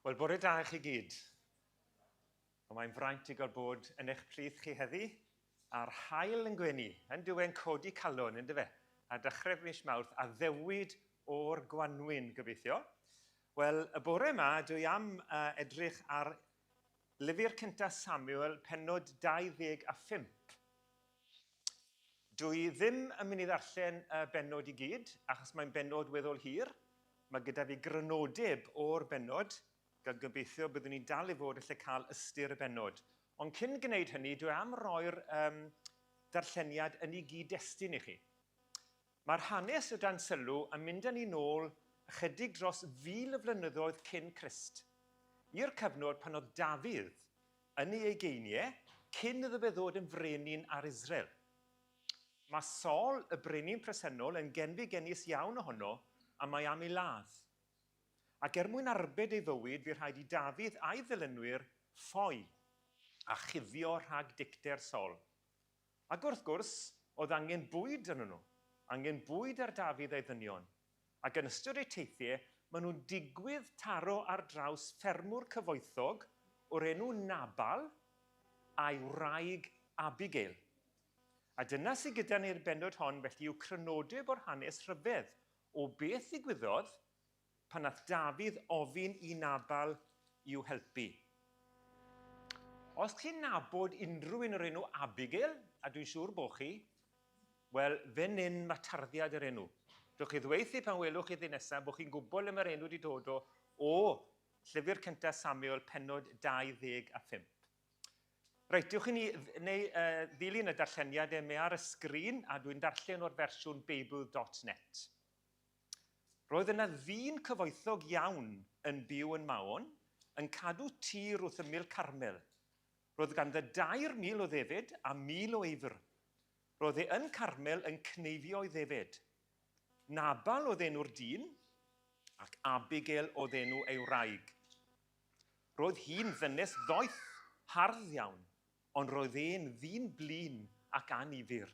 Wel, bore da i chi gyd. Wel, mae'n fraint i gael bod yn eich plith chi heddi, a'r haul yn gwenu, yn dyw e'n codi calon, yn dyfe? A dechrau mis Mawrth, a ddewid o'r gwanwyn, gobeithio. Wel, y bore yma, dwi am uh, edrych ar lyfr cyntaf Samuel, penod 25. Dwi ddim yn mynd i ddarllen y bennod i gyd, achos mae'n bennod weddol hir. Mae gyda fi grynodeb o'r bennod, gan gobeithio byddwn ni'n dal i fod allu cael ystyr y bennod. Ond cyn gwneud hynny, dwi am roi'r um, darlleniad yn ei gyd-destun i chi. Mae'r hanes o dan sylw yn mynd â ni nôl ychydig dros fil o flynyddoedd cyn Crist, i'r cyfnod pan oedd Dafydd yn ei ugeiniau cyn iddo fe ddod yn frenin ar Israel. Mae Saul, y brenin presennol, yn genfigennus iawn ohono a mae am ei ladd. Ac er mwyn arbed ei fywyd, fu rhaid i Dafydd a'i ddilynwyr ffoi a chuddio rhag dicter Saul. Ac wrth gwrs, oedd angen bwyd arnyn nhw. Angen bwyd ar Dafydd a'i ddynion. Ac yn ystod eu teithiau, maen nhw'n digwydd taro ar draws ffermwr cyfoethog o'r enw Nabal a'i wraig Abigail. A dyna sydd gyda ni'r bennod hon felly yw crynodeb o'r hanes rhyfedd o beth ddigwyddodd pan nath Dafydd ofyn i Nabal i'w helpu. Os chi'n nabod unrhyw un o'r enw Abigail, a dwi'n siŵr bod chi, wel, fan hyn mae tarddiad yr enw. Dwch chi ddweud pan welwch chi ddi nesaf bod chi'n gwybod le mae'r enw wedi dod o, o Llyfr cyntaf Samuel, penod 25. Reit, dewch i ni neu, uh, ddilyn y darlleniad e, mae ar y sgrin, a dwi'n darllen o'r fersiwn Beibl.net. Roedd yna ddyn cyfoethog iawn yn byw yn Maon, yn cadw tir wrth ymyl Carmel. Roedd ganddo 3,000 o ddefed a 1,000 o eifr. Roedd e yn Carmel yn cneifio'i ddefed. Nabal oedd enw'r dyn, ac Abigail oedd enw ei wraig. Roedd hi'n ddynes ddoeth, hardd iawn, Ond roedd e'n ddyn blin ac annifyr.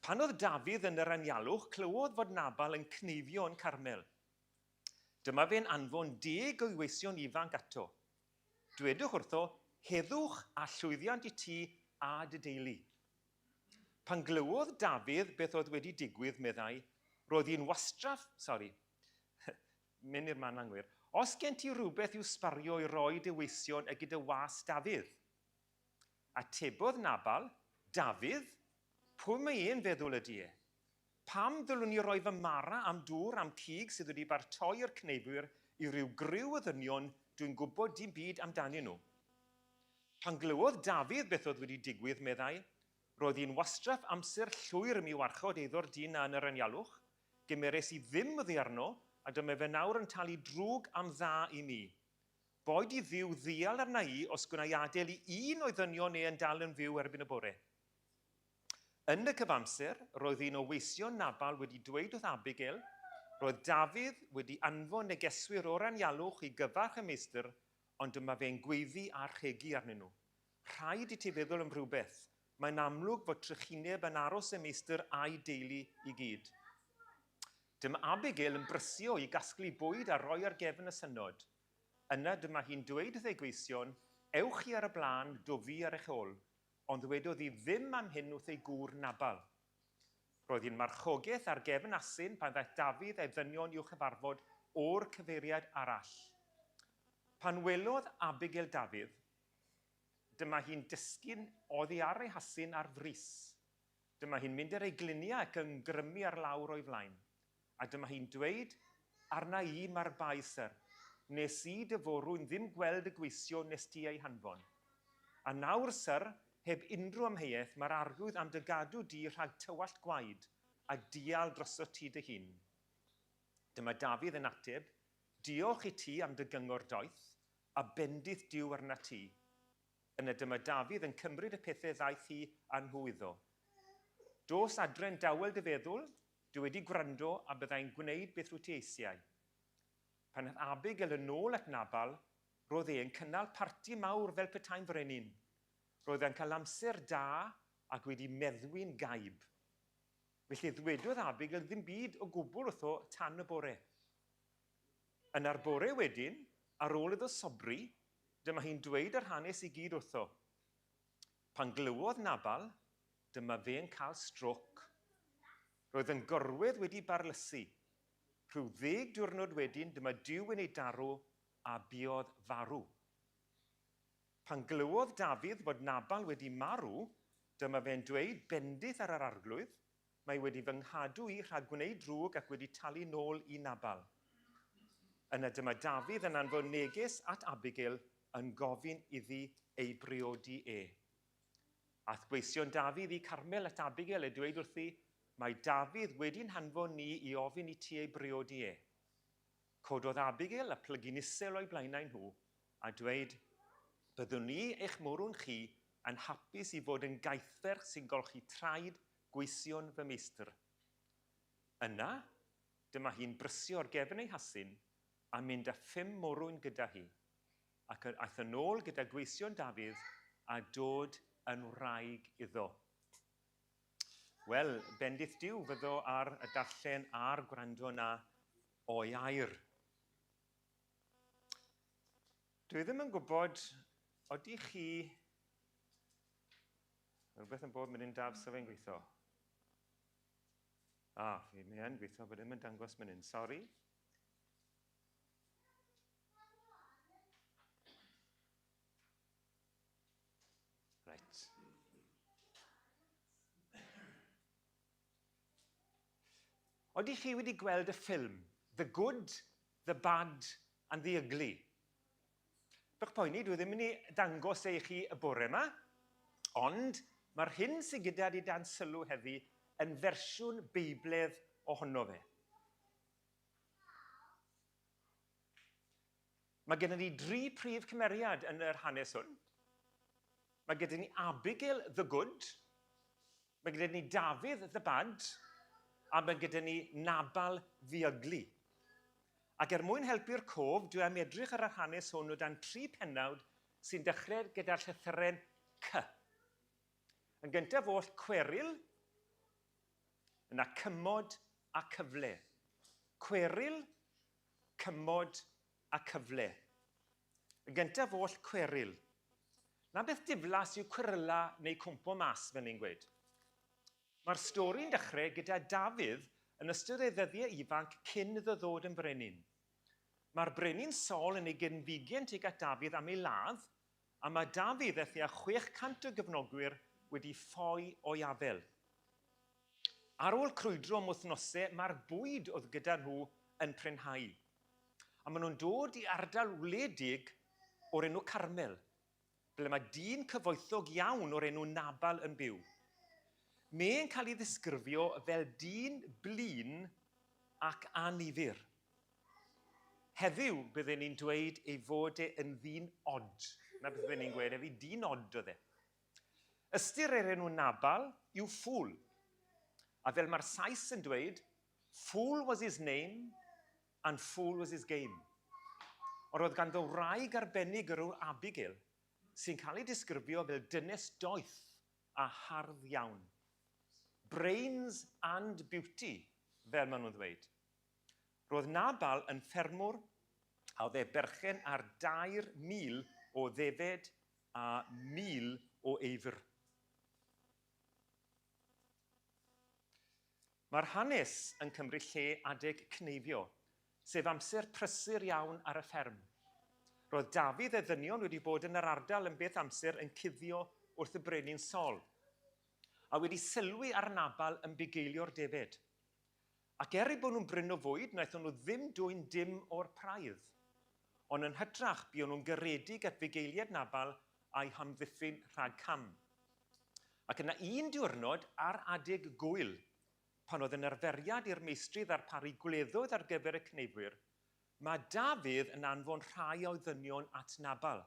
Pan oedd Dafydd yn yr anialwch, clywodd fod Nabal yn cneifio yn Carmel. Dyma fe'n anfon deg o'i weision ifanc ato. Dwedwch wrtho, Heddwch a llwyddiant i ti a dy deulu. Pan glywodd Dafydd beth oedd wedi digwydd, meddai, roedd hi'n wastraff, sori, Mynd i'r man anghywir. Os gen ti rywbeth i'w sbario i roi dy weision y gyda was Dafydd? Atebodd Nabal, Dafydd? Pwy mae e'n feddwl ydy e? Pam ddylwn i roi fy mara a'm dŵr a'm cig sydd wedi bartoi i'r cneifwyr i ryw griw o ddynion dwi'n gwybod dim byd amdanyn nhw? Pan glywodd Dafydd beth oedd wedi digwydd, meddai, Roedd hi'n wastraff amser llwyr i mi warchod eiddo'r dyn 'na yn yr anialwch. Gymeres i ddim oddi arno, a dyma fe nawr yn talu drwg am dda i mi. Boed i Dduw ddial arna i os gwna i adael i un o'i ddynion e yn dal yn fyw erbyn y bore. Yn y cyfamser, roedd un o weision Nabal wedi dweud wrth Abigail, Roedd Dafydd wedi anfon negeswyr o'r anialwch i gyfarch y meistr, ond dyma fe'n gweiddi a rhegi arnyn nhw. Rhaid i ti feddwl am rhywbeth. Mae'n amlwg fod trychineb yn aros y meistr a'i deulu i gyd. Dyma Abigail yn brysio i gasglu bwyd a rhoi ar gefn y synod. Yna dyma hi'n dweud wrth ei gweision, Ewch chi ar y blaen, dof fi ar eich ôl. Ond ddwedodd hi ddim am hyn wrth ei gŵr Nabal. Roedd hi'n marchogaeth ar gefn asyn pan ddaeth Dafydd a'i ddynion i'w chyfarfod o'r cyfeiriad arall. Pan welodd Abigail Dafydd, Dyma hi'n disgyn oddi ar ei hasyn ar frys. Dyma hi'n mynd ar ei gliniau ac yn grymu ar lawr o'i flaen. A dyma hi'n dweud, Arna i mae'r bai, syr. Wnes i dy forwyn ddim gweld y gweision nes ti eu hanfon. A nawr, syr, heb unrhyw amheuaeth, mae'r Arglwydd am dy gadw di rhag tywallt gwaed, a dial drosot ti dy hun. Dyma Dafydd yn ateb, Diolch i ti am dy gyngor doeth, A bendith Duw arnat ti. Yna dyma Dafydd yn cymryd y pethau ddaeth hi â nhw iddo. Dos adre'n dawel dy feddwl, dwi wedi gwrando a bydda i'n gwneud beth rwyt ti eisiau. Pan aeth Abigail yn ôl at Nabal, roedd e yn cynnal parti mawr fel petai'n frenin. Roedd e'n cael amser da ac wedi meddwi'n gaib. Felly ddwedodd Abigail ddim byd o gwbl wrtho tan y bore. Yna'r bore wedyn, Ar ôl iddo sobri, dyma hi'n dweud yr hanes i gyd wrtho. Pan glywodd Nabal, dyma fe'n cael strôc. Roedd yn gorwedd wedi barlysu. Rhyw ddeg diwrnod wedyn dyma Duw yn ei daro a buodd farw. Pan glywodd Dafydd fod Nabal wedi marw, dyma fe'n dweud bendith ar yr Arglwydd, Mae wedi fy nghadw i rhag gwneud drwg ac wedi talu nôl i Nabal. Yna dyma Dafydd yn anfon neges at Abigail yn gofyn iddi ei briodi e. Aeth gweision Dafydd i Carmel at Abigail a dweud wrthi, Mae Dafydd wedi'n hanfon ni i ofyn i ti ei briodi e. Cododd Abigail a plygu'n isel o'u blaenau nhw, a dweud, Byddwn ni, eich morwn chi, yn hapus i fod yn gaethferch sy'n golchi traed gweision fy meistr. Yna, dyma hi'n brysio ar gefn ei hasyn a mynd â phum morwyn gyda hi, ac aeth yn ôl gyda gweision Dafydd a dod yn wraig iddo. Wel, bendith Duw fyddo ar y darllen a'r gwrando 'na o'i air. Dwi ddim yn gwybod, odi chi... Mae rhywbeth yn bod mynd yn daf so fe'n gweithio. Ah, fi mae yn gweithio, bod ddim yn dangos mynd yn, sori. Reit. Oedych chi wedi gweld y ffilm The Good, The Bad and The Ugly? Bych poeni, dwi ddim yn mynd i dangos e i chi y bore yma, ond mae'r hyn sydd gyda ni dan sylw heddi yn fersiwn Beibledd ohono fe. Mae gennym ni dri prif cymeriad yn yr hanes hwn. Mae gyda ni Abigail the Good, mae gyda ni Dafydd the Bad, a mae gyda ni Nabal the Ugly. Ac er mwyn helpu'r cof, dwi am edrych ar yr hanes hwn o dan tri pennawd sy'n dechrau gyda'r llythyren C. Yn gyntaf oll, cweryl, yna cymod a cyfle. Cweryl, cymod a cyfle. Yn gyntaf oll, cweryl. Na beth diflas yw cweryla neu cwmpo mas, fel ni'n gweud. Mae'r stori'n dechrau gyda Dafydd yn ystod ei ddyddiau ifanc cyn iddo ddod yn frenin. Mae'r brenin Saul yn ei genfigen tuag at Dafydd am ei ladd, a mae Dafydd a thua 600 o gefnogwyr wedi ffoi o'i afel. Ar ôl crwydro am wythnosau, mae'r bwyd oedd gyda nhw yn prinhau. A maen nhw'n dod i ardal wledig o'r enw Carmel, ble mae dyn cyfoethog iawn o'r enw Nabal yn byw. Mae'n cael ei ddisgrifio fel dyn blin ac annifyr. Heddiw, bydden ni'n dweud ei fod e yn ddyn od. Na beth bydden ni'n gweud heddi, dyn od oedd e. Ystyr yr enw Nabal yw ffŵl. A fel mae'r Sais yn dweud, fool was his name and fool was his game. Ond roedd ganddo wraig arbennig yr enw Abigail, sy'n cael ei disgrifio fel dynes doeth a hardd iawn. Brains and beauty, fel maen nhw'n ddweud. Roedd Nabal yn ffermwr a oedd e berchen ar 3,000 o ddefed a 1,000 o eifr. Mae'r hanes yn cymryd lle adeg cneifio, sef amser prysur iawn ar y fferm. Roedd Dafydd a'i ddynion wedi bod yn yr ardal yn beth amser yn cuddio wrth y brenin Saul, a wedi sylwi ar Nabal yn bugeilio'r defaid. Ac er eu bod nhw'n brin o fwyd, wnaethon nhw ddim dwyn dim o'r praidd. Ond yn hytrach, buon nhw'n garedig at fugeiliaid Nabal a'u hamddiffyn rhag cam. Ac yna un diwrnod, ar adeg gŵyl, pan oedd yn arferiad i'r meistri ddarparu gwleddoedd ar gyfer y cneifwyr, mae Dafydd yn anfon rhai o'i ddynion at Nabal,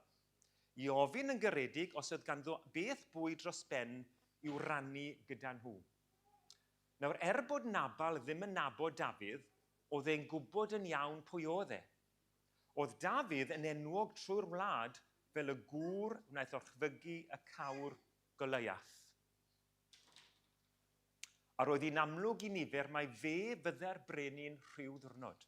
i ofyn yn garedig os oedd ganddo beth bwyd dros ben i'w rannu gyda nhw. Nawr, er bod Nabal ddim yn nabod Dafydd, oedd e'n gwybod yn iawn pwy oedd e. Oedd Dafydd yn enwog trwy'r wlad fel y gŵr wnaeth orchfygu y cawr Goliath. A roedd hi'n amlwg i nifer mai fe fydde'r brenin rhyw ddwrnod.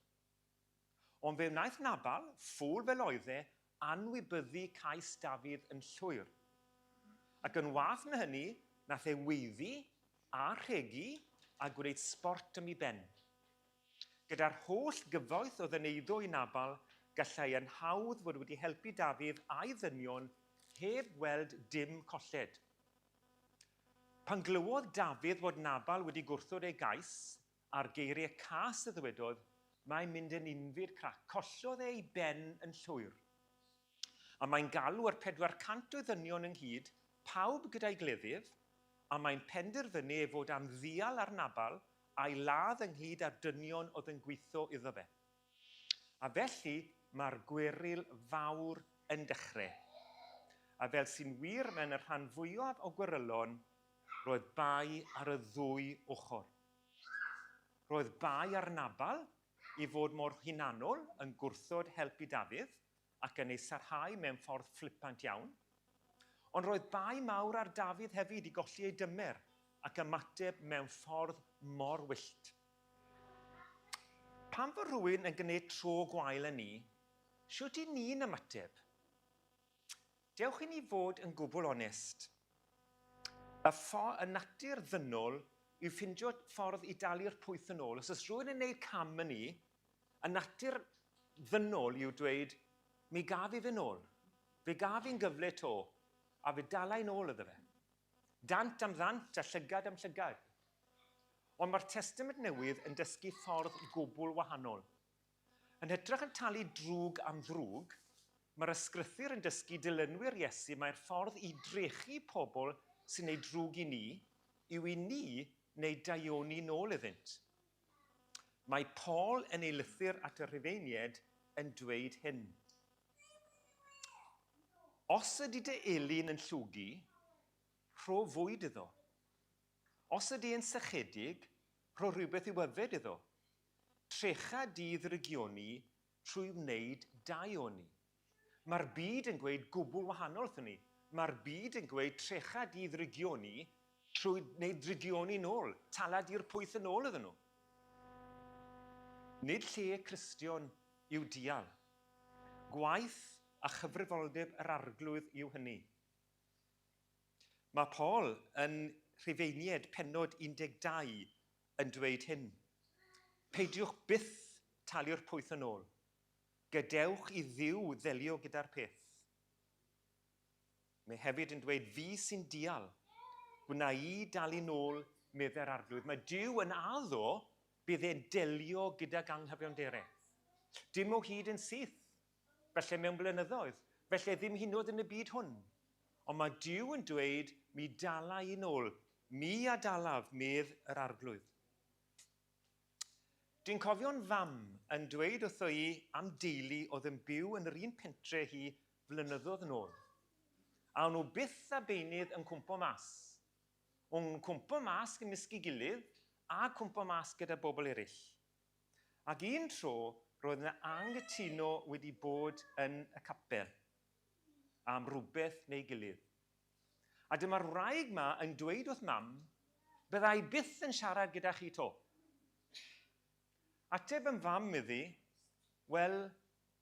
Ond fe wnaeth Nabal, ffŵl fel oedd e, anwybyddu cais Dafydd yn llwyr. Ac yn wath na hynny, nath e weiddi a rhegi a gwneud sbort am ei ben. Gyda'r holl gyfoeth oedd yn eiddo i Nabal, gallai yn hawdd fod wedi helpu Dafydd a'i ddynion heb weld dim colled. Pan glywodd Dafydd fod Nabal wedi gwrthod ei gais, a'r geiriau cas a ddywedodd, mae'n mynd yn unfyd crac. Collodd e ei ben yn llwyr. A mae'n galw yr 400 o ddynion ynghyd, pawb gyda'i gleddyf, a mae'n penderfynu ei fod am ddial ar Nabal a'i ladd ynghyd â'r dynion oedd yn gweithio iddo fe. A felly mae'r gweryl fawr yn dechrau. A fel sy'n wir mewn y rhan fwyaf o gwerylon, roedd bai ar y ddwy ochr. Roedd bai ar Nabal i fod mor hunanol yn gwrthod helpu Dafydd ac yn ei sarhau mewn ffordd fflipant iawn. Ond roedd bai mawr ar Dafydd hefyd i golli ei dymer ac ymateb mewn ffordd mor wyllt. Pan fo rhywun yn gwneud tro gwael â ni, shwt i ni'n ymateb? Dewch i ni fod yn gwbl onest. Y ffo, y natur ddynol yw ffindio ffordd i dalu'r pwyth yn ôl. Os oes rhywun yn gwneud cam â ni, y natur ddynol yw dweud, mi gaf i fe nôl. Fe gaf i'n gyfle to, a fe dala i'n ôl iddo fe. Dant am ddant a llygad am llygad. Ond mae'r Testament Newydd yn dysgu ffordd gwbl wahanol. Yn hytrach yn talu drwg am ddrwg, mae'r Ysgrythur yn dysgu dilynwyr Iesu mai'r ffordd i drechu pobl sy'n wneud drwg i ni yw i ni wneud daioni nôl iddynt. Mae Paul yn ei lythyr at y Rhufeiniaid yn dweud hyn. Os ydy dy elyn yn llwgu, rho fwyd iddo. Os ydy e'n sychedig, rho rhywbeth i'w yfed iddo. Trecha di ddrygioni trwy wneud daioni. Mae'r byd yn gweud gwbl wahanol wrthon ni. Mae'r byd yn gweud trecha di ddrygioni trwy wneud drygioni nôl, tala di'r pwyth yn ôl iddyn nhw. Nid lle Cristion yw dial. Gwaith a chyfrifoldeb yr Arglwydd yw hynny. Mae Paul yn Rhufeiniaid pennod 12 yn dweud hyn. Peidiwch byth talu'r pwyth yn ôl. Gadewch i Dduw ddelio gyda'r peth. Mae hefyd yn dweud, fi sy'n dial. Gwna i dalu nôl, meddai'r Arglwydd. Mae Duw yn addo bydd e'n delio gydag anghyfiawnderau. Dim o hyd yn syth, felly mewn blynyddoedd, felly ddim hyd yn oed yn y byd hwn. Ond mae Duw yn dweud, mi dala i nôl, mi a dalaf, medd yr Arglwydd. Dwi'n cofio'n fam yn dweud wrtho i am deulu oedd yn byw yn yr un pentre hi flynyddoedd yn ôl. A o'n nhw byth a beunydd yn cwmpo mas. O'n nhw'n cwmpo mas gymysg ei gilydd a cwmpo mas gyda bobl eraill. Ac un tro roedd yna anghytuno wedi bod yn y capel am rhywbeth neu gilydd. A dyma'r wraig 'ma yn dweud wrth mam, Bydda i byth yn siarad gyda chi 'to. Ateb yn fam iddi, Wel,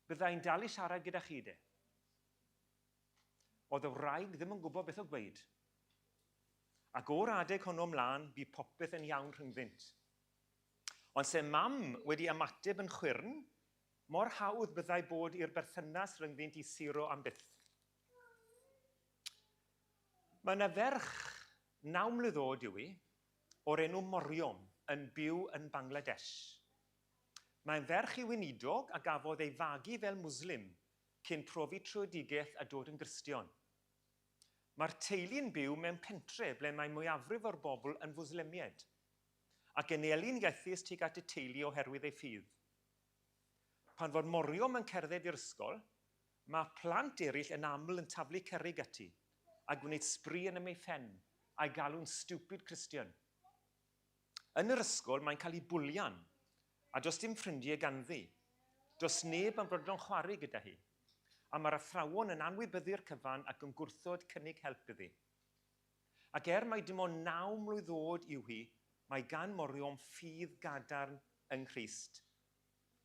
bydda i'n dal i siarad gyda chi de. Oedd y wraig ddim yn gwybod beth o gweud. Ac o'r adeg honno mlaen, bu popeth yn iawn rhyngddynt. Ond se mam wedi ymateb yn chwyrn, mor hawdd byddai bod i'r berthynas rhyngddynt i suro am byth. Mae yna ferch naw mlwydd oed yw hi, o'r enw Moriom, yn byw yn Bangladesh. Mae'n ferch i weinidog a gafodd ei fagu fel Mwslim cyn profi tröedigaeth a dod yn Gristion. Mae'r teulu'n byw mewn pentre ble mae mwyafrif o'r bobl yn Fwslemiaid, ac yn elyn iaethus tuag at y teulu oherwydd ei ffydd. Pan fod Moriom yn cerdded i'r ysgol, mae plant eraill yn aml yn taflu cerrig ati a gwneud sbri yn am ei phen a'i galw'n stupid Christian. Yn yr ysgol mae'n cael ei bwlian a does dim ffrindiau ganddi. Does neb yn fodlon chwarae gyda hi. A mae'r athrawon yn anwybyddu'r cyfan ac yn gwrthod cynnig help iddi. Ac er mai dim ond naw mlwydd oed yw hi, mae gan Moriom ffydd gadarn yng Nghrist.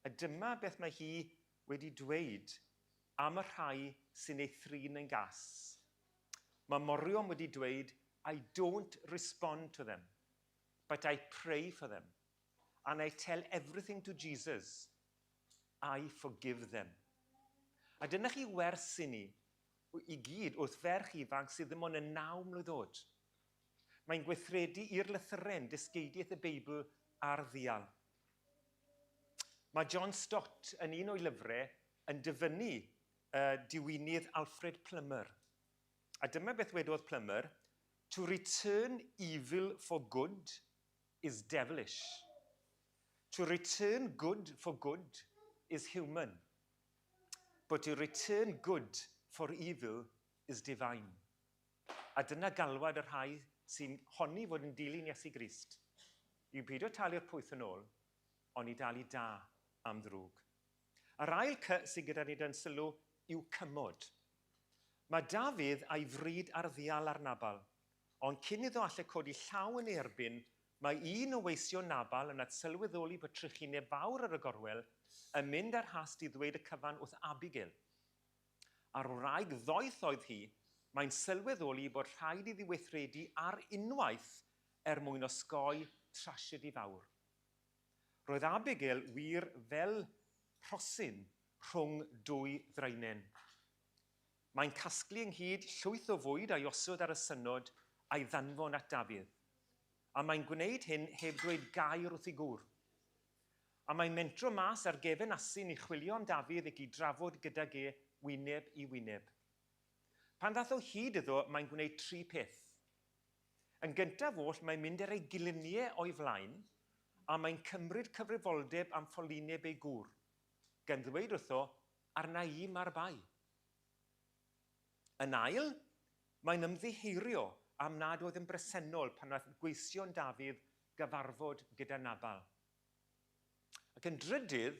A dyma beth mae hi wedi dweud am y rhai sy'n ei thrin yn gas. Mae Morion wedi dweud, "I don't respond to them, but I pray for them. And I tell everything to Jesus. I forgive them." A dyna chi wers i ni i gyd wrth ferch ifanc sydd ddim ond yn 9 mlwydd oed. Mae'n gweithredu i'r lythyren dysgeidiaeth y Beibl ar ddial. Mae John Stott yn un o'i lyfrau yn dyfynnu diwinydd Alfred Plummer. A dyma beth wedodd Plummer: "To return evil for good is devilish. To return good for good is human. But to return good for evil is divine." A dyna galwad y rhai sy'n honni fod yn dilyn Iesu Grist. I beidio talu'r pwyth yn ôl, ond i dalu da am ddrwg. Yr ail C sydd gyda ni dan sylw yw cymod. Mae Dafydd a'i fryd ar ddial ar Nabal, ond cyn iddo allu codi llaw yn ei erbyn, mae un o weision Nabal yn sylweddoli bod trychineb fawr ar y gorwel yn mynd ar hast i ddweud y cyfan wrth Abigail. A'r wraig ddoeth oedd hi, mae'n sylweddoli bod rhaid iddi weithredu ar unwaith er mwyn osgoi trasiedi fawr. Roedd Abigail wir fel rhosyn rhwng dwy ddraenen. Mae'n casglu ynghyd llwyth o fwyd a'i osod ar y synod a'i ddanfon at Dafydd. A mae'n gwneud hyn heb dweud gair wrth ei gŵr. A mae'n mentro mas ar gefen asyn i chwilio am Dafydd ac i drafod gydag e wyneb i wyneb. Pan ddath o hyd iddo, mae'n gwneud tri peth. Yn gyntaf oll, mae'n mynd ar ei gliniau o'i flaen a mae'n cymryd cyfrifoldeb am ffolineb ei gŵr, gan ddweud wrtho, "Arna i mae'r bai." Yn ail, mae'n ymddiheurio am nad oedd yn bresennol pan wnaeth gweision Dafydd gyfarfod gyda Nabal. Ac yn drydydd,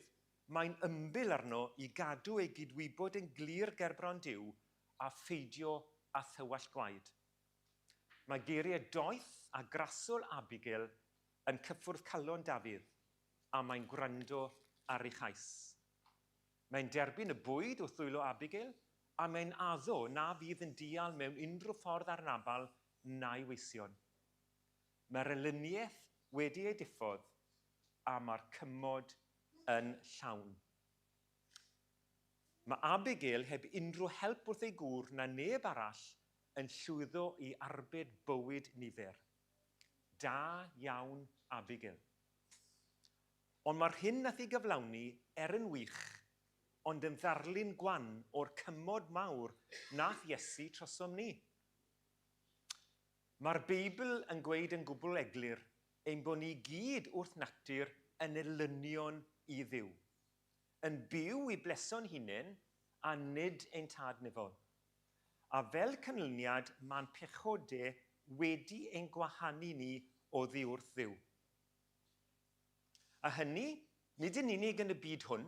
mae'n ymbil arno i gadw ei gydwybod yn glir gerbron Duw a pheidio â thywallt gwaed. Mae geiriau doeth a grasol Abigail yn cyffwrdd calon Dafydd a mae'n gwrando ar ei chais. Mae'n derbyn y bwyd wrth ddwylo Abigail a mae'n addo na fydd yn dial mewn unrhyw ffordd ar Nabal na'i weision. Mae'r elyniaeth wedi ei diffodd a mae'r cymod yn llawn. Mae Abigail heb unrhyw help wrth ei gŵr na neb arall yn llwyddo i arbed bywyd nifer. Da iawn, Abigail. Ond mae'r hyn nath ei gyflawni er yn wych, ond yn ddarlun gwan o'r cymod mawr nath Iesu trosom ni. Mae'r Beibl yn gweud yn gwbl eglur ein bod ni gyd wrth natur yn elynion i Dduw, yn byw i bleso'n hunain a nid ein Tad nefol. A fel canlyniad, mae'n pechodau wedi ein gwahanu ni oddi wrth Dduw. A hynny, nid yn unig yn y byd hwn,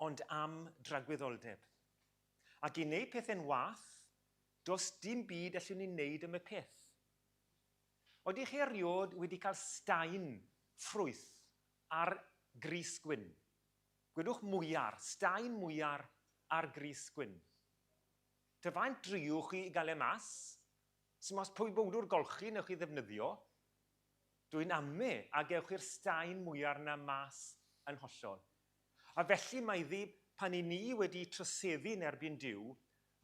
ond am dragwyddoldeb. Ac i wneud pethau'n wath, does dim byd allwn ni wneud am y peth. Oeddech chi erioed wedi cael staen ffrwyth ar grys gwyn? Gwedwch mwyar, staen mwyar ar grys gwyn. Ta faint driwch chi i gael e mas, sy'n mas pwy bowdwr golchi newch chi ddefnyddio, dwi'n ame a gewch chi'r staen mwyar na mas yn hollol. A felly mae iddi, pan i ni wedi troseddu yn erbyn Duw,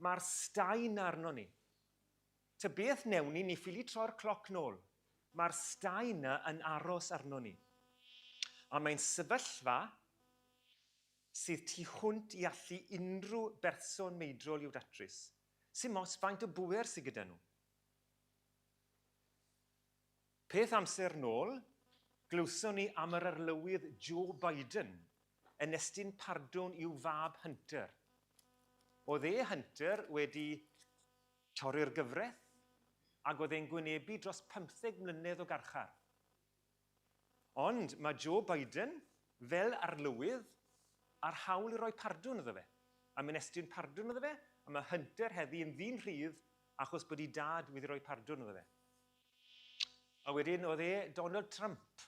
mae'r staen arno ni. Ta beth newn ni, ni ffili troi'r cloc nôl. Mae'r staen na yn aros arno ni. A mae'n sefyllfa sydd tu hwnt i allu unrhyw berson meidrol i'w datrys. Sim ots faint o bŵer sydd gyda nhw. Peth amser nôl, glywson ni am yr arlywydd Joe Biden yn estyn pardwn i'w fab Hunter. Oedd e, Hunter, wedi torri'r gyfraith ac oedd e'n gwynebu dros 15 mlynedd o garchar. Ond mae Joe Biden, fel arlywydd, a'r hawl i roi pardwn iddo fe. A mae'n estyn pardwn iddo fe, a mae Hunter heddi yn ddyn rhydd achos bod ei dad wedi rhoi pardwn iddo fe. A wedyn oedd e Donald Trump,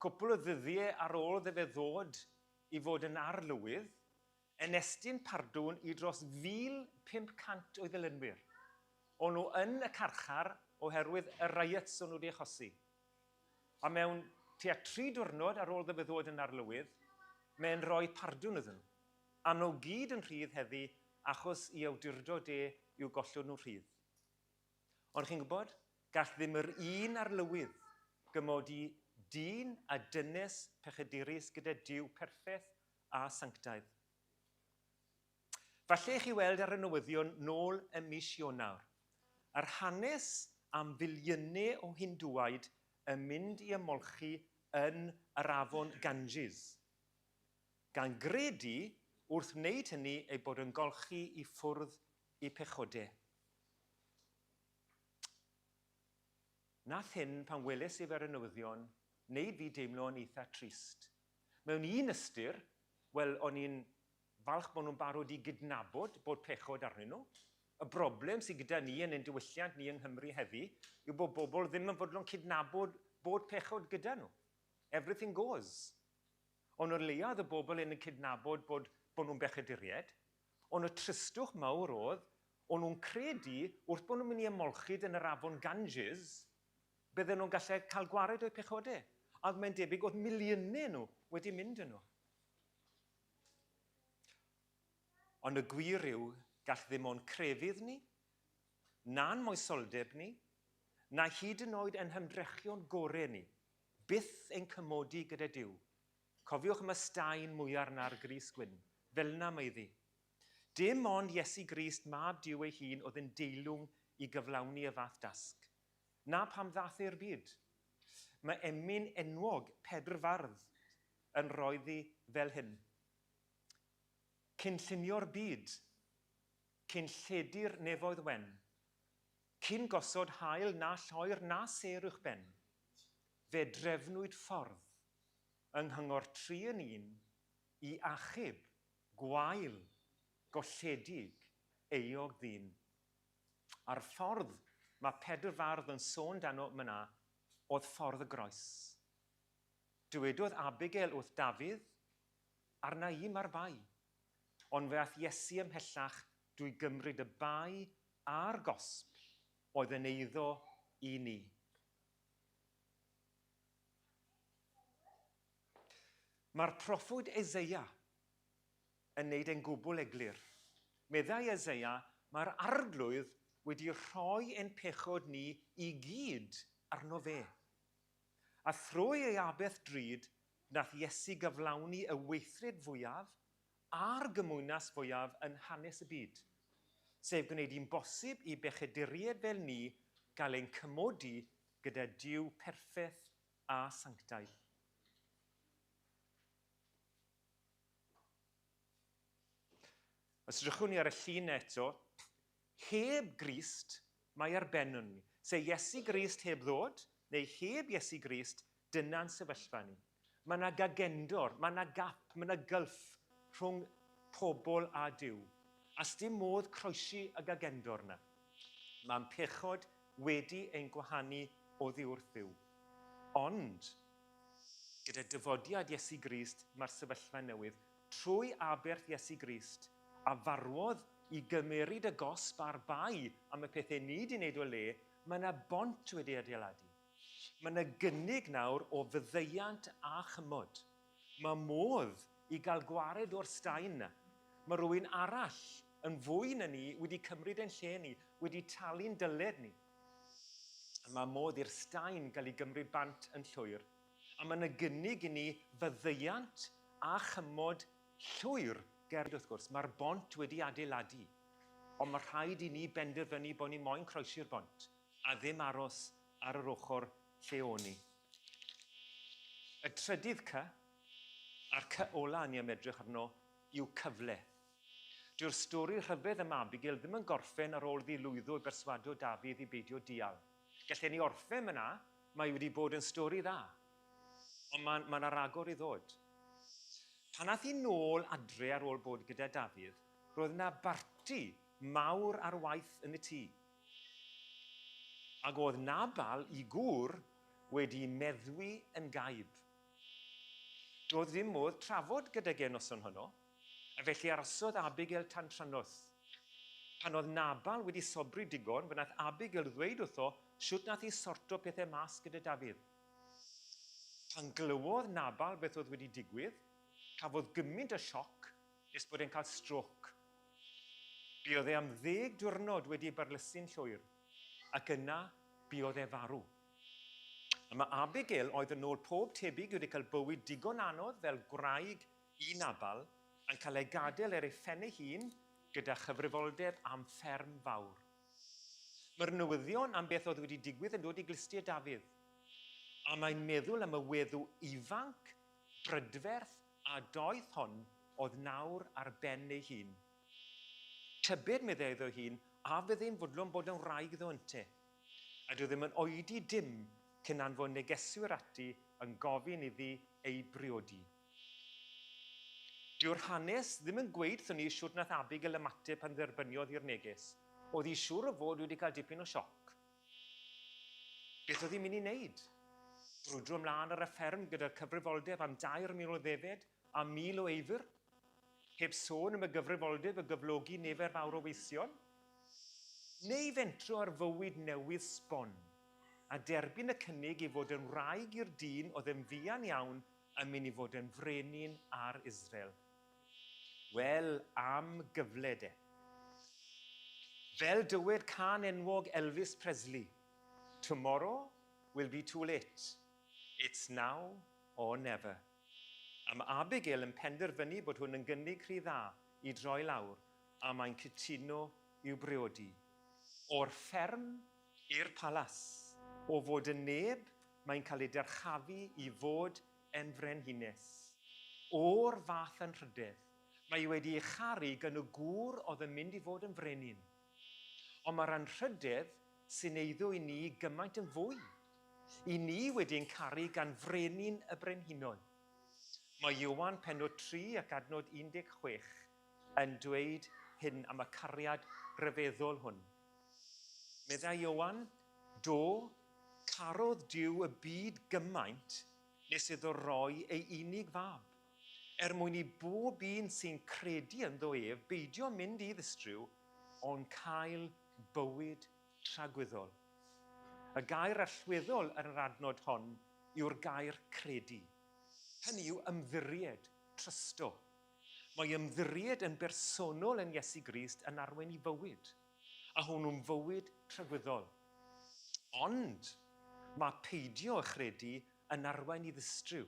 cwpl o ddyddiau ar ôl iddo fe ddod i fod yn arlywydd, yn estyn pardwn i dros 1,500 o'i ddilynwyr. O'n nhw yn y carchar oherwydd y riots o'n nhw wedi achosi. A mewn tua tri diwrnod ar ôl iddo fe ddod yn arlywydd, mae'n rhoi pardwn iddyn nhw. A nhw gyd yn rhydd heddi achos i awdurdod e i'w gollwng nhw rhydd. Ond chi'n gwybod, gall ddim yr un arlywydd gymodi dyn a dynes pechadurus gyda Duw perffeth a sanctaidd. Falle i chi weld ar y newyddion nôl ym mis Ionawr, yr hanes am filiynau o Hindŵaid yn mynd i ymolchi yn yr afon Ganges, gan gredu wrth wneud hynny eu bod yn golchi i ffwrdd eu pechodau. Nath hyn, pan weles i fe ar y newyddion, wneud fi deimlo'n eitha trist. Mewn un ystyr, wel, o'n i'n falch bod nhw'n barod i gydnabod bod pechod arnyn nhw. Y broblem sydd gyda ni yn ein diwylliant ni yng Nghymru heddi yw bod bobl ddim yn fodlon cydnabod bod pechod gyda nhw. Everything goes. Ond o leia oedd y bobl hyn yn cydnabod bod, bod nhw'n bechaduriaid. Ond y tristwch mawr oedd, o'n nhw'n credu wrth bod nhw'n mynd i ymolchyd yn yr afon Ganges, bydden nhw'n gallu cael gwared o'u pechodau. A mae'n debyg oedd miliynau nhw wedi mynd yno. Ond y gwir yw, gall ddim o'n crefydd ni, na'n moesoldeb ni, na hyd yn oed ein hymdrechion gorau ni, byth ein cymodi gyda Duw. Cofiwch am y staen mwyar na'r grys gwyn. Fel'na mae iddi. Dim ond Iesu Grist, Mab Duw ei hun, oedd yn deilwng i gyflawni y fath dasg. Na pam ddath e i'r byd. Mae emyn enwog Pedr Fardd yn rhoiddi fel hyn. Cyn llunio'r byd, cyn lledu'r nefoedd wen, cyn gosod haul na lloer na sêr uwchben, fe drefnwyd ffordd yng nghyngor tri yn un i achub gwael, golledig, euog ddyn. A'r ffordd mae Pedr Fardd yn sôn dano myna oedd ffordd y groes. Dywedodd Abigail wrth Dafydd, Arna i mae'r bai. Ond fe ath Iesu ymhellach drwy gymryd y bai a'r gosb oedd yn eiddo i ni. Mae'r proffwyd Eseia yn wneud e'n gwbl eglur. Meddai Eseia, mae'r Arglwydd wedi rhoi ein pechod ni i gyd arno fe. A thrwy ei aberth drud, wnaeth Iesu gyflawni y weithred fwyaf a'r gymwynas fwyaf yn hanes y byd, sef gwneud hi'n bosib i bechaduriaid fel ni gael ein cymodi gyda Duw perffeth a sanctaidd. Os edrychwn ni ar y llun eto, heb Grist, mae ar ben yn ni. Se Iesu Grist heb ddod, neu heb Iesu Grist, dyna'n sefyllfa ni. Mae yna gagendor, mae yna gap, mae yna gylff rhwng pobl a Duw. A sdim modd croesi y gagendor yna. Mae'n pechod wedi ein gwahanu oddi wrth Dduw. Ond, gyda dyfodiad Iesu Grist mae'r sefyllfa newydd. Trwy aberth Iesu Grist, a farwodd i gymeryd y gosb a'r bai am y pethau ni 'di wneud o le, mae yna bont wedi adeiladu. Mae yna gynnig nawr o faddeuant a chymod. Mae modd i gael gwared o'r staen 'na. Mae rhywun arall, yn fwy na ni, wedi cymryd ein lle ni, wedi talu'n dyled ni. A mae modd i'r staen gael ei gymryd bant yn llwyr. A mae yna gynnig i ni faddeuant a chymod llwyr ger wrth gwrs. Mae'r bont wedi adeiladu, ond mae rhaid i ni benderfynu bod ni moyn croesi'r bont a ddim aros ar yr ochr lle o'n ni. Y trydydd C, a'r C ola ni am edrych arno, yw cyfle. Dyw'r stori rhyfedd am Abigail ddim yn gorffen ar ôl iddi lwyddo i berswadio Dafydd i beidio dial. Gallen ni orffen fyna, mae wedi bod yn stori dda. Ond mae, mae 'na ragor i ddod. Pan ath hi nôl adre ar ôl bod gyda Dafydd, roedd 'na barti mawr ar waith yn y tŷ. Ac oedd Nabal, i gŵr, wedi meddwi yn gaib. Doedd ddim modd trafod gydag e noson honno, a felly arhosodd Abigail tan trannoeth. Pan oedd Nabal wedi sobri digon, fe wnaeth Abigail ddweud wrtho shwt nath hi sorto pethau mas gyda Dafydd. Pan glywodd Nabal beth oedd wedi digwydd, cafodd gymaint o sioc nes bod e'n cael strôc. Buodd e am ddeg diwrnod wedi ei barlysu'n llwyr, ac yna buodd e farw. A mae Abigail, oedd yn ôl pob tebyg wedi cael bywyd digon anodd fel gwraig i Nabal, yn cael ei gadael ar ei phen ei hun gyda chyfrifoldeb am fferm fawr. Mae'r newyddion am beth oedd wedi digwydd yn dod i glustiau Dafydd, a mae'n meddwl am y weddw ifanc, brydferth a doeth hon oedd nawr ar ben ei hun. Tybed, meddai iddo ei hun, a fyddai'n fodlon bod yn wraig iddo ynte? A dyw ddim yn oedi dim cyn anfon negeswyr ati yn gofyn iddi ei briodi. Dyw'r hanes ddim yn gweud wrthon ni shwt nath Abigail ymateb pan dderbyniodd hi'r neges. Oedd hi siŵr o fod wedi cael dipyn o sioc. Beth oedd hi'n mynd i wneud? Brwydro mlaen ar y fferm gyda'r cyfrifoldeb am 3,000 o ddefed a 1,000 o eifr? Heb sôn am y gyfrifoldeb o gyflogi nifer fawr o weision? Neu fentro ar fywyd newydd sbon, a derbyn y cynnig i fod yn wraig i'r dyn oedd yn fuan iawn yn mynd i fod yn frenin ar Israel? Wel, am gyfle de. Fel dywed cân enwog Elvis Presley, Tomorrow will be too late. It's now or never. A mae Abigail yn penderfynu bod hwn yn gynnig rhy dda i droi lawr a mae'n cytuno i'w briodi. O'r fferm i'r palas. O fod yn neb, mae'n cael ei dyrchafu i fod yn frenhines. O'r fath anrhydedd. Mae hi wedi ei charu gan y gŵr oedd yn mynd i fod yn frenin. Ond mae'r anrhydedd sy'n eiddo i ni gymaint yn fwy. I ni wedi ein caru gan frenin y brenhinoedd. Mae Ioan pennod 3 ac adnod 16 yn dweud hyn am y cariad rhyfeddol hwn. Meddai Ioan, Do, carodd Duw y byd gymaint nes iddo roi ei unig fab, er mwyn i bob un sy'n credu ynddo ef beidio mynd i ddistryw, ond cael bywyd tragwyddol. Y gair allweddol yn yr adnod hon yw'r gair credu. Hynny yw ymddiried, trysto. Mae ymddiried yn bersonol yn Iesu Grist yn arwain i fywyd, a hwnnw'n fywyd tragwyddol. Ond mae peidio â chredu yn arwain i ddistryw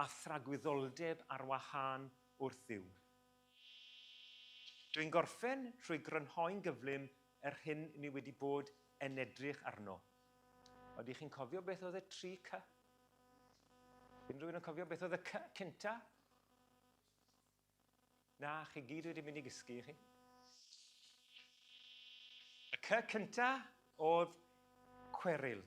a thragwyddoldeb ar wahân wrth Dduw. Dwi'n gorffen trwy grynhoi'n gyflym yr hyn ni wedi bod yn edrych arno. Ydych chi'n cofio beth oedd y tri C? Unrhyw un yn cofio beth oedd y C cynta? Na, chi gyd wedi mynd i gysgu, chi? Y C cynta oedd cweryl.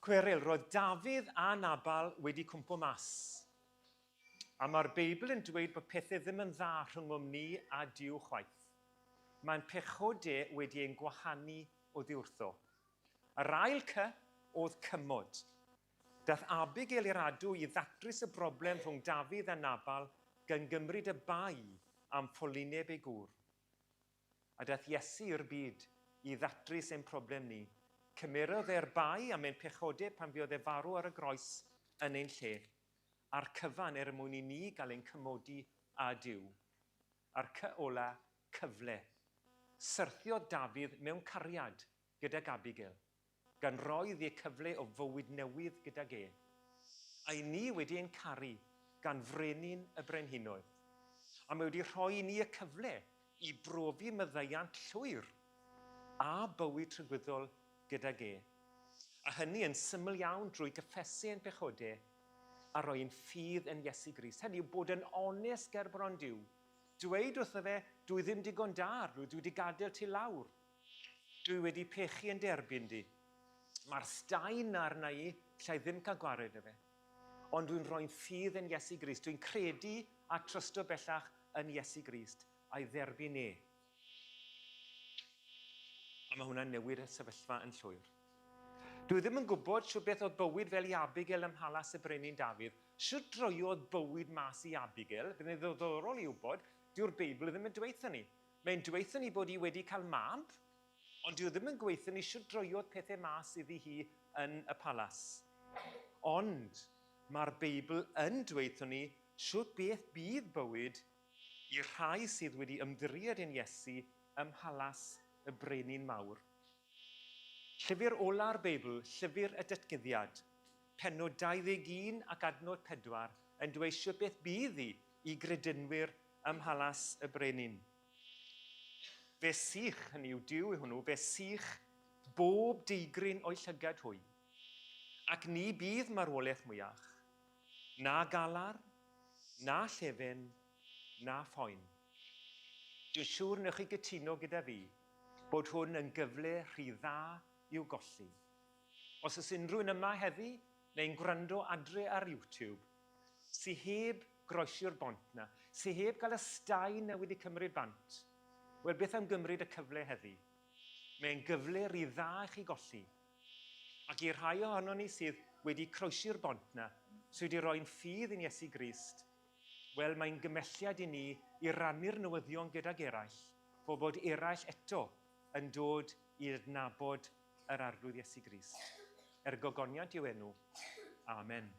Cweryl, roedd Dafydd a Nabal wedi cwmpo mas. A mae'r Beibl yn dweud bod pethau ddim yn dda rhyngom ni a Duw chwaith. Mae'n pechode wedi ein gwahanu oddi wrtho. Yr ail C oedd cymod. Daeth Abigail i'r adwy i ddatrys y broblem rhwng Dafydd a Nabal gan gymryd y bai am ffolineb ei gŵr. A daeth Iesu i'r byd i ddatrys ein problem ni. Cymerodd e'r bai am ein pechodau pan fuodd e farw ar y groes yn ein lle, a'r cyfan er mwyn i ni gael ein cymodi â Duw. A'r cy ola, cyfle. Syrthiodd Dafydd mewn cariad gydag Abigail. gan roi iddi y cyfle o fywyd newydd gydag e. A i ni wedi ein caru gan Frenin y Brenhinoedd. A mae wedi rhoi i ni y cyfle i brofi maddeuant llwyr a bywyd tragwyddol gydag e. A hynny yn syml iawn drwy gyffesu ein pechode a rhoi ein ffydd yn Iesu Grist. Hynny yw bod yn onest ger bron Duw. Dweud wrtho fe, dwi ddim digon da, dwi wedi gadael ti lawr. Dwi wedi pechu yn dy erbyn di. Mae'r staen 'na arna i, llai ddim cael gwared â fe. Ond dwi'n rhoi'n ffydd yn Iesu Grist. Dwi'n credu a trysto bellach yn Iesu Grist a'i dderbyn e. A mae hwnna'n newid y sefyllfa yn llwyr. Dwi ddim yn gwybod shwt beth oedd bywyd fel i Abigail ym mhalas y brenin Dafydd. Shwt droiodd bywyd mas i Abigail? Bydd yn ddiddorol i wybod. Dyw'r Beibl ddim yn dweutho ni. Mae'n dweutho ni bod hi wedi cael mab, ond dyw e ddim yn gweutho ni shwt droiodd pethau mas iddi hi yn y palas. Ond mae'r Beibl yn dweutho ni shwt beth bydd bywyd i'r rhai sydd wedi ymddiried yn Iesu ym mhalas y brenin mawr. Llyfr ola'r Beibl, Llyfr y Datguddiad, pennod 21 ac adnod 4, yn dweud shwt beth bydd hi i gredinwyr ym mhalas y brenin. Fe sych, hynny yw Duw yw hwnnw, fe sych bob deigryn o'u llygad hwy, ac ni bydd marwolaeth mwyach, na galar, na llefen, na phoen. Dwi'n siŵr newch chi gytuno gyda fi bod hwn yn gyfle rhy dda i'w golli. Os oes unrhyw un yma heddi, neu'n gwrando adre ar YouTube, sy heb groesi'r bont 'na, sy heb gael y staen 'na wedi cymryd bant, wel beth am gymryd y cyfle heddi? Mae'n gyfle rhy dda i chi golli. Ac i'r rhai ohonon ni sydd wedi croesi'r bont 'na, sy wedi rhoi'n ffydd yn Iesu Grist, wel mae'n gymelliad i ni i rannu'r newyddion gydag eraill, fo bod eraill eto yn dod i adnabod yr Arglwydd Iesu Grist. Er gogoniant i'w enw. Amen.